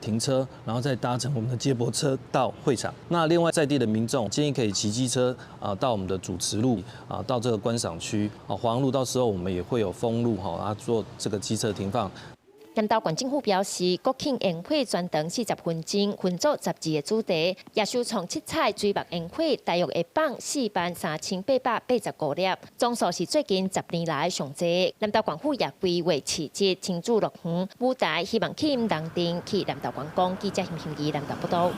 停車，然後再搭乘我們的接駁車到會場。那另外在地的民眾建議可以騎機車到我們的主慈路到這個觀賞區啊黃路，到時候我們也會有封路哈做這個機車停放。南投縣政府表示，國慶煙火全長40分鐘，分做12個主題，也首創七彩水墨煙火，大約會放43,885粒，總數是最近10年來上濟。南投縣府也規劃市集親子樂園舞台，希望吸引人陣去南投觀光。記者邢欣怡南投報道。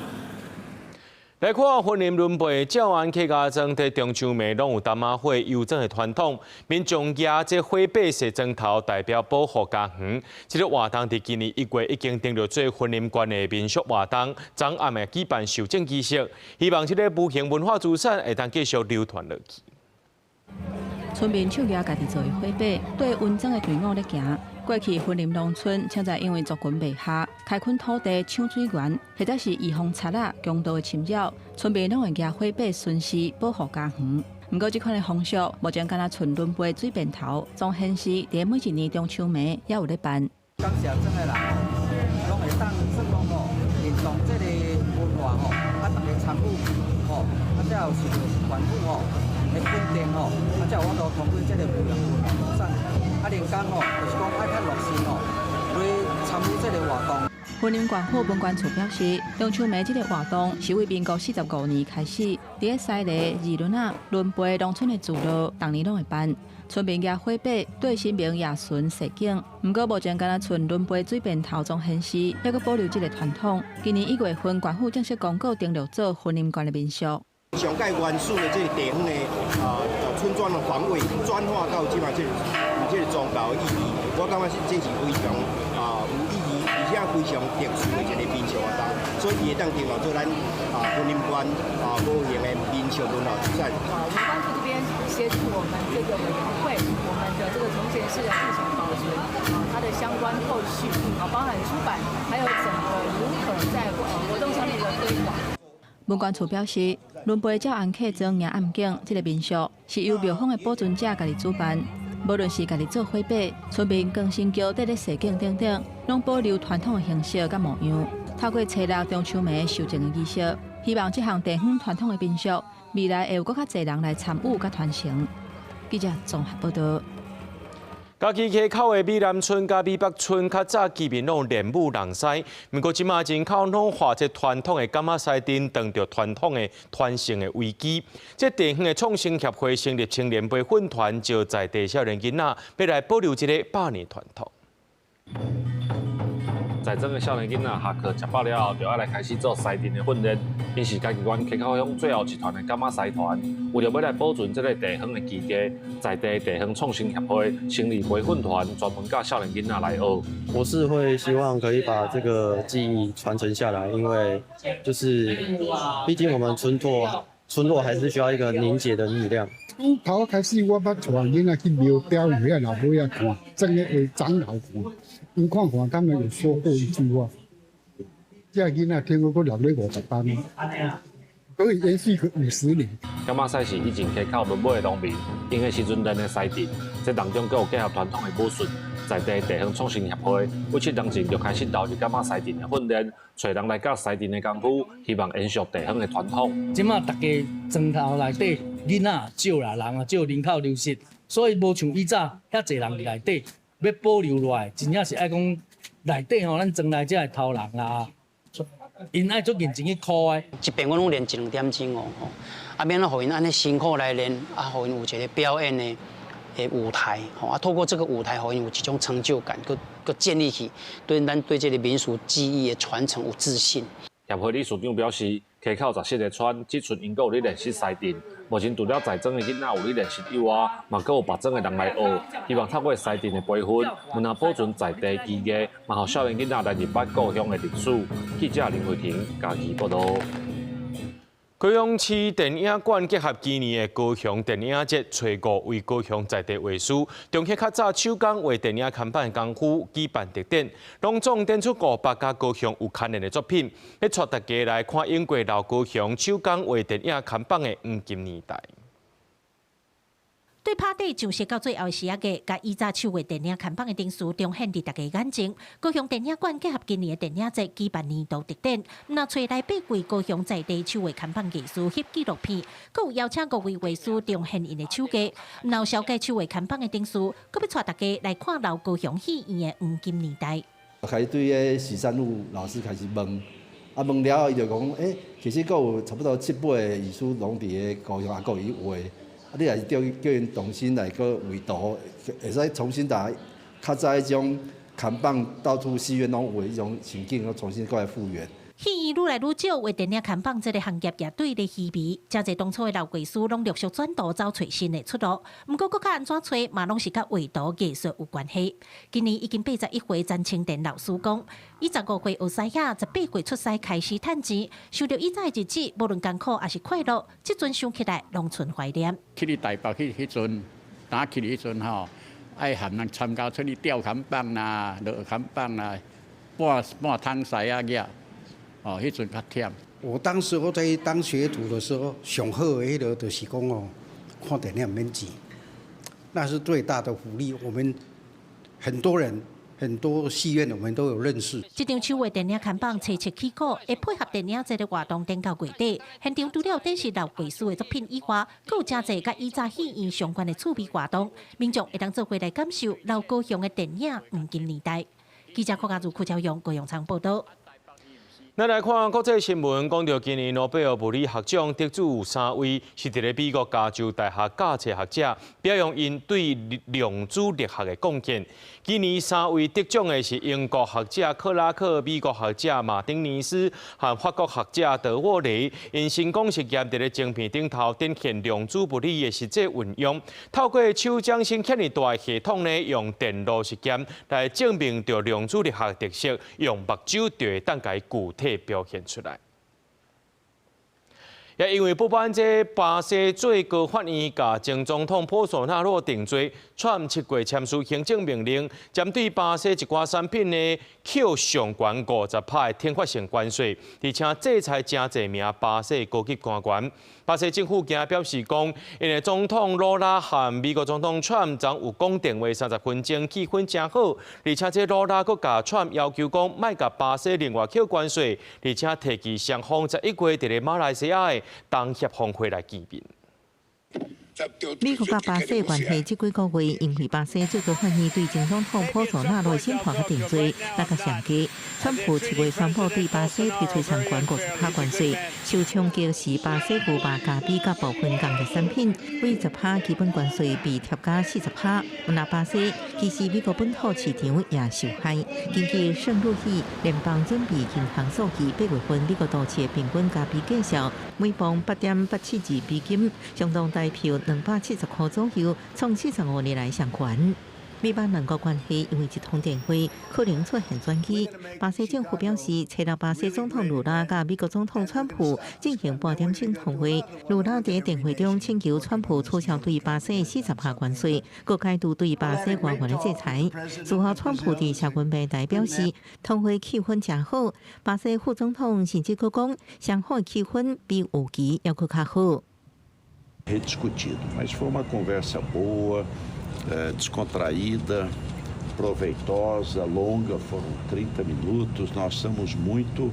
來看雲林崙背詔安客家莊，佇中秋暝攏有擔仔火遊庄的傳統，民眾舉這火把踅莊頭，代表保護家園。這个活動佇今年1月已經登錄做雲林縣的民俗活動，昨暗會舉辦授證儀式，希望這个無形文化資產會當繼續流傳落去。村民手舉家己做的火把，綴雲莊的隊伍咧行。過去雲林農村，現在因為族群袂合，開墾土地、搶水源，或者是預防賊仔、強盜的侵擾，村民攏會舉火把巡視，保護家園。毋過，這款的風俗目前敢若賰崙背水便頭，總顯示佇每一年中秋暝猶有咧辦。感謝莊的人吼，攏會當算講吼，認同這个文化吼，啊，逐家參與吼，啊，才有受著縣府吼的肯定吼，啊，才有法度通過這个無形文化遺產。啊，連講吼，就是講愛較熱心吼，來參與這个活動。雲林縣府文管處表示，中秋暝這个活動是為民國45年開始，佇咧西螺、二崙仔、崙背農村的聚落，逐年攏會辦。村民舉火把對神明夜巡示警，毋過目前敢若賰崙背水便頭總顯示，猶閣保留這个傳統。今年1月份，縣府正式公告登錄做雲林縣的民俗。上蓋原始的這个地方的村莊的防衛，轉化到這馬這个宗教的意義，我感覺是這是非常有意義，而且非常特殊的一个民俗活動，所以伊會當登錄做咱雲林縣無形的民俗文化遺產。文管處這邊協助我們這個委員會，我們的這個崇賢寺的物產保存它的相關後續包含出版，還有整個如何在活動上面的推廣。文管處表示，崙背詔安客莊迎暗景這个民俗是由廟方的保存者家己主辦，無論是家己做火把、村民扛神轎綴咧示警等等，攏保留傳統的形式佮模樣。透過初六中秋暝受證的儀式，希望這項地方傳統的民俗，未來會有閣較濟人來參與佮傳承。記者綜合報道。嘉義溪口的美南村佮美北村，較早居民攏練舞弄獅，毋過這馬人口老化，這傳統的柑仔獅陣當著傳統的傳承的危機。這地方的創新協會成立青年培訓團，招在地少年囡仔，欲來保留這个百年傳統。在莊的少年囡仔下課食飽了後，就愛來開始做獅陣的訓練。𪜶是嘉義縣溪口鄉最後一團的柑仔獅團，為著欲來保存這个地方的技藝，在地地方創新協會成立培訓團，專門教少年囡仔來學。我是會希望可以把這個技藝傳承下來，因為就是畢竟我們村落還是需要一個凝結的力量。從頭開始，我捌帶囡仔去廟表演，遐老尾仔看，真的為長老看，𪜶看看，他們有說過一句話：這囡仔聽講閣留咧50班，可以延續個50年。柑仔獅是以前溪口崙尾的農民，閒的時陣練的獅陣，這當中閣有結合傳統的武術。在地地方創新協會，為7年前就開始投入柑仔獅陣的訓練，揣人來教獅陣的功夫，希望延續地方的傳統。這馬大家莊頭內底囡仔少啦，人啊少，人口流失，所以無像以早遐濟人佇內底，欲保留落來，真正是愛講內底吼，咱莊內遮的頭人啦，𪜶愛足認真去苦的。這遍我攏練一兩點鐘哦，吼，啊免怎予𪜶按呢辛苦來練，啊予𪜶有一個表演的舞台，吼啊透過這個舞台，予𪜶有一種成就感，閣閣建立起對咱對這个民俗技藝的傳承有自信。協會理事長表示，溪口17个村，只賰𪜶閣有咧練習獅陣。目前除了在莊的囡仔有咧練習以外，嘛閣有別莊的人來學。希望透過獅陣的培訓，毋但保存在地技藝，嘛予少年囡仔來認捌故鄉的歷史。記者林慧婷嘉義報導。高雄市電影館結合今年的高雄電影節，揣五位高雄在地畫師，重現較早手工畫電影看板的功夫，舉辦特展，攏總展出500佮高雄有牽連的作品，欲帶大家來看英國老高雄手工畫電影看板的黃金年代。對拍底上色到最後的時仔，共以早手畫電影看板的程序重現佇大家眼前。高雄電影館結合今年的電影節舉辦年度特展，毋但揣來八位高雄在地手畫看板藝師翕紀錄片，閣有邀請五位畫師重現𪜶的手藝。毋但紹介手畫看板的程序，閣欲帶大家來看老高雄戲院的黃金年代。開始對彼許善祿老師開始問，啊問了後，伊就講，其實閣有差不多七八個藝師攏佇咧高雄，也閣有去畫。啊，你若是叫叫𪜶重新來閣繪圖，會使重新把較早彼種看板到處戲院攏有的彼種情景，閣重新閣來復原。戲院愈來愈少，畫電影看板這个行業也對咧稀微。誠濟當初的老藝師攏陸續轉途走揣新的出路。毋過閣較按怎揣，嘛攏是佮畫圖藝術有關係。今年已經81歲，詹清田老師講，伊15歲學獅仔，18歲出師開始趁錢，想著以早的日子，無論艱苦抑是快樂，這陣想起來攏存懷念。去佇台北去彼陣，打去彼陣吼，愛含人參加出去吊看板啦、落看板啦、搬搬桶獅仔額。哦，彼陣較忝。我當時我在當學徒的時候，上好的彼个就是講哦，看電影毋免錢，那是最大的福利。我們很多人很多戲院我們都有認識。這張手畫電影看板初七起鼓，會配合電影節的活動，展到月底。現場除了展示老藝師的作品以外，閣有誠濟佮以早戲院相關的趣味活動，民眾會當做伙來感受老高雄的電影黃金年代。記者郭家如、郭朝陽、高永昌報道。咱來看國際新聞，講到今年諾貝爾物理學獎得主有三位，是佇咧美國加州大學教冊學者，表揚𪜶對量子力學的貢獻。今年三位得獎的是英國學者克拉克、美國學者馬丁尼斯和法國學者德沃雷，𪜶成功實驗佇咧晶片頂頭展現量子物理的實際運用，透過手掌心遐爾大的系統呢，用電路實驗來證明著量子力學特色，用目睭就會當共具體表現出來。也因為不滿這巴西最高法院共前總統波索納洛定罪，川普7月簽署行政命令，針對巴西一寡產品呢，扣上懸50%的懲罰性關稅，而且制裁誠濟名巴西高級官員。巴西政府今日表示講，𪜶的總統魯拉和美國總統川普昨有講電話30分鐘，氣氛誠好，而且這魯拉閣共川普要求講，莫共巴西另外扣關稅，而且提議雙方11月佇咧馬來西亞的東協峰會來見面。美國佮巴西關係這幾個月，因為巴西最高法院對前總統波索納羅審判佮定罪，那個上低。川普7月宣布對巴西提出上懸50%關稅，受衝擊是巴西牛肉、咖啡佮部分工業產品，為10%基本關稅被疊加40%。毋但巴西，其實美國本土市場也受害。根據聖路易聯邦準備銀行數據，8月份美國都市平均咖啡價數每磅8.872美金，相當台幣270塊左右，創45年來上懸。美巴兩國關係因為一通電話可能出現轉機。巴西政府表示，初六巴西總統盧拉佮美國總統川普進行半點鐘通話。盧拉佇電話中請求川普取消對巴西40%關稅，閣解除對巴西官員的制裁。事後，川普佇社群平台表示，通話氣氛誠好。巴西副總統甚至閣講，雙方氣氛比預期猶閣較好。 Rediscutido, mas foi uma conversa boa, descontraída, proveitosa, longa, foram 30 minutos. Nós estamos muito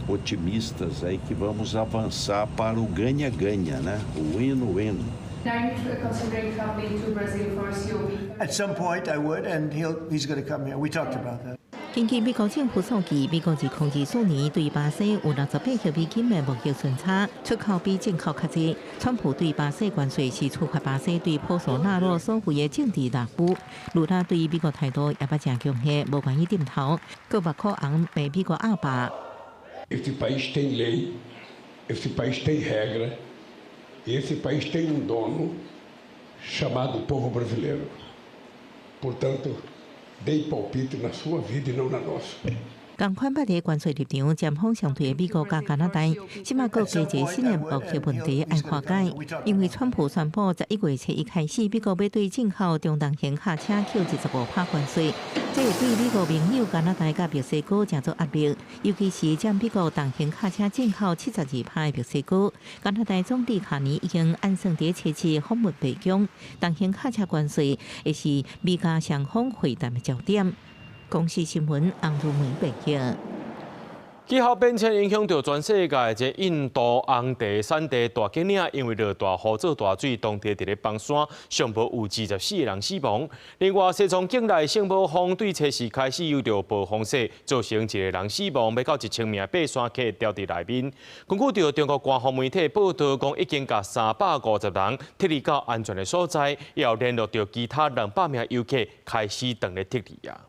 otimistas aí que vamos avançar para o ganha-ganha, né? O win-win. Are you considering traveling to Brazil for a COP? At some point I would, and he's going to come here. We talked about that. 根據美國政府數據，美國2024年對巴西有68億美金的貿易順差，出口比進口較濟。川普對巴西關稅是觸發巴西對波索納洛所謂的政治報復。盧拉對美國態度也捌誠強硬，無願意點頭，閣目箍紅罵美國鴨霸。 Este país tem lei, este país tem regra, e esse país tem um dono chamado povo brasileiro. Portanto, dê palpite na sua vida e não na nossa. 仝款捌佇關稅立場針鋒相對的美國佮加拿大，這馬閣加一個新的貿易問題愛化解。因為川普宣布11月初一開始，美國欲對進口中重型卡車扣25%關稅，這會對美國盟友加拿大佮墨西哥誠做壓力，尤其是佔美國重型卡車進口72%的墨西哥。加拿大總理卡尼已經按算佇初七訪問白宮，重型卡車關稅會是美加雙方會談的焦點。公視新聞，洪如梅報道。氣候變遷影響著全世界，這印度紅茶產地大吉嶺因為落大雨做大水，當地佇咧崩山，上無有24個人死亡。另外，西藏境內聖母峰對初四開始有著暴風雪，造成一個人死亡，欲到1000名爬山客牢佇內面。根據著中國官方媒體報導，講已經共350人撤離到安全的所在，也有聯絡著其他200名遊客開始轉咧撤離啊。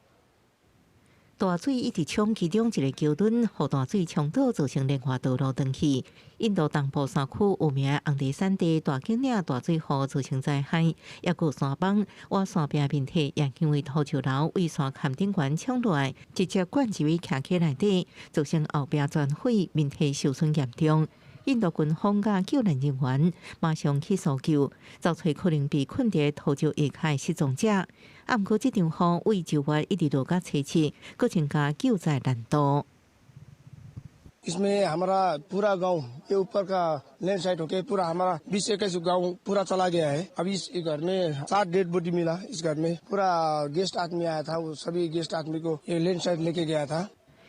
大水一直沖其中一个橋墩，予大水沖倒，造成連環道路斷去。印度東部山區有名紅茶產地大吉嶺大水禍造成災害，抑閣山崩，倚山壁面體也因為土石流對山崁頂懸衝落來，直接灌入去徛溪內底，造成後壁全毀，民宅受損嚴重。印度軍方佮救難人員馬上去搜救，找揣可能被困佇土石下跤失蹤者。啊，毋過這場雨對9月一直落到初七，閣增加救災難度。 इसमें हमारा पूरा गांव के ऊपर का land slide होके पूरा हमारा 20-21 गांव पूरा चला गया है। अभी इस घर में सात डेड बॉडी मिला। इस घर में पूरा गेस्ट आदमी आया था, वो सभी गेस्ट आदमी को ये लैंड स्लाइड लेके गया था।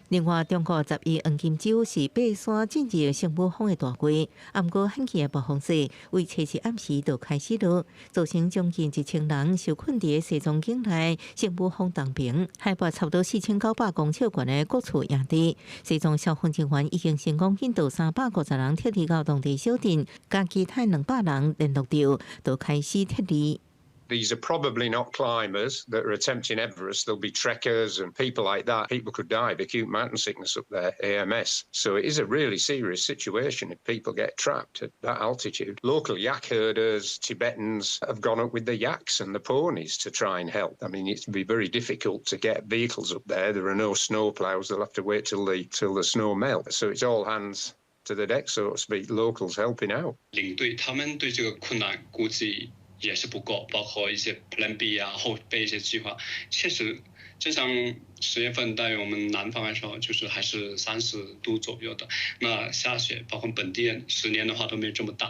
另外，中國11黃金週是爬山進入聖母峰的大月，毋過罕見的暴風雪，為初四暗時就開始落，造成將近1000人受困佇西藏境內聖母峰東邊，海拔差不多4900公尺懸的各處營地。西藏消防人員已經成功引導350人撤離到當地小鎮，佮其他200人聯絡著，就開始撤離。 These are probably not climbers that are attempting Everest. There'll be trekkers and people like that. People could die of acute mountain sickness up there, AMS. So it is a really serious situation if people get trapped at that altitude. Local yak herders, Tibetans have gone up with the yaks and the ponies to try and help. I mean, it'd be very difficult to get vehicles up there. There are no snow plows. They'll have to wait till the snow melts. So it's all hands to the deck, so to speak, locals helping out. 領隊他們對這個困難估計也是不夠，包括一些 Plan B 啊，後備一些計劃。確實，就像10月份，對於我們南方來說，就是還是30度左右的。那下雪，包括本地人10年的話都沒有這麼大。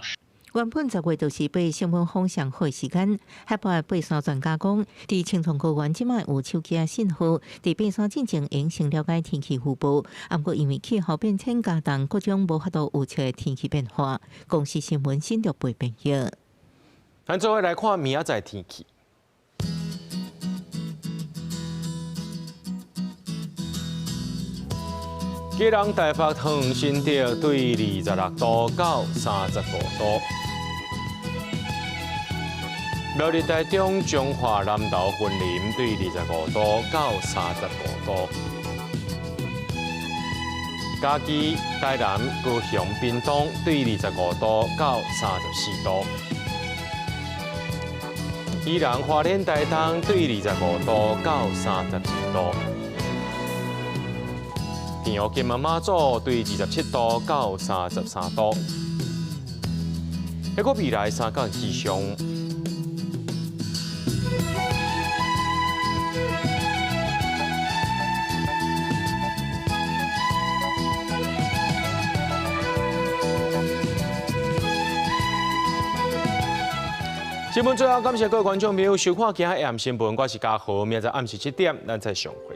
原本10月就是爬聖母峰上好時間，海拔爬山專家講，佇青藏高原這擺有手機信號，佇爬山進前應先了解天氣預報。毋過因為氣候變遷加重，各種無法度預測的天氣變化。公視新聞新竹貝編譯。咱做伙來看明仔載天氣。基隆、台北、桃園、新竹對26度到35度。苗栗、台中、彰化、南投、雲林對25度到35度。嘉義、台南、高雄、屏東對25度到34度。宜蘭、花蓮、台東對25度到32度。澎湖、金門、馬祖對27度到33度。彼個未來3工氣象。新聞最後感謝各位觀眾朋友收看今仔暗新聞，我是嘉豪，明仔暗時7點，咱再相會。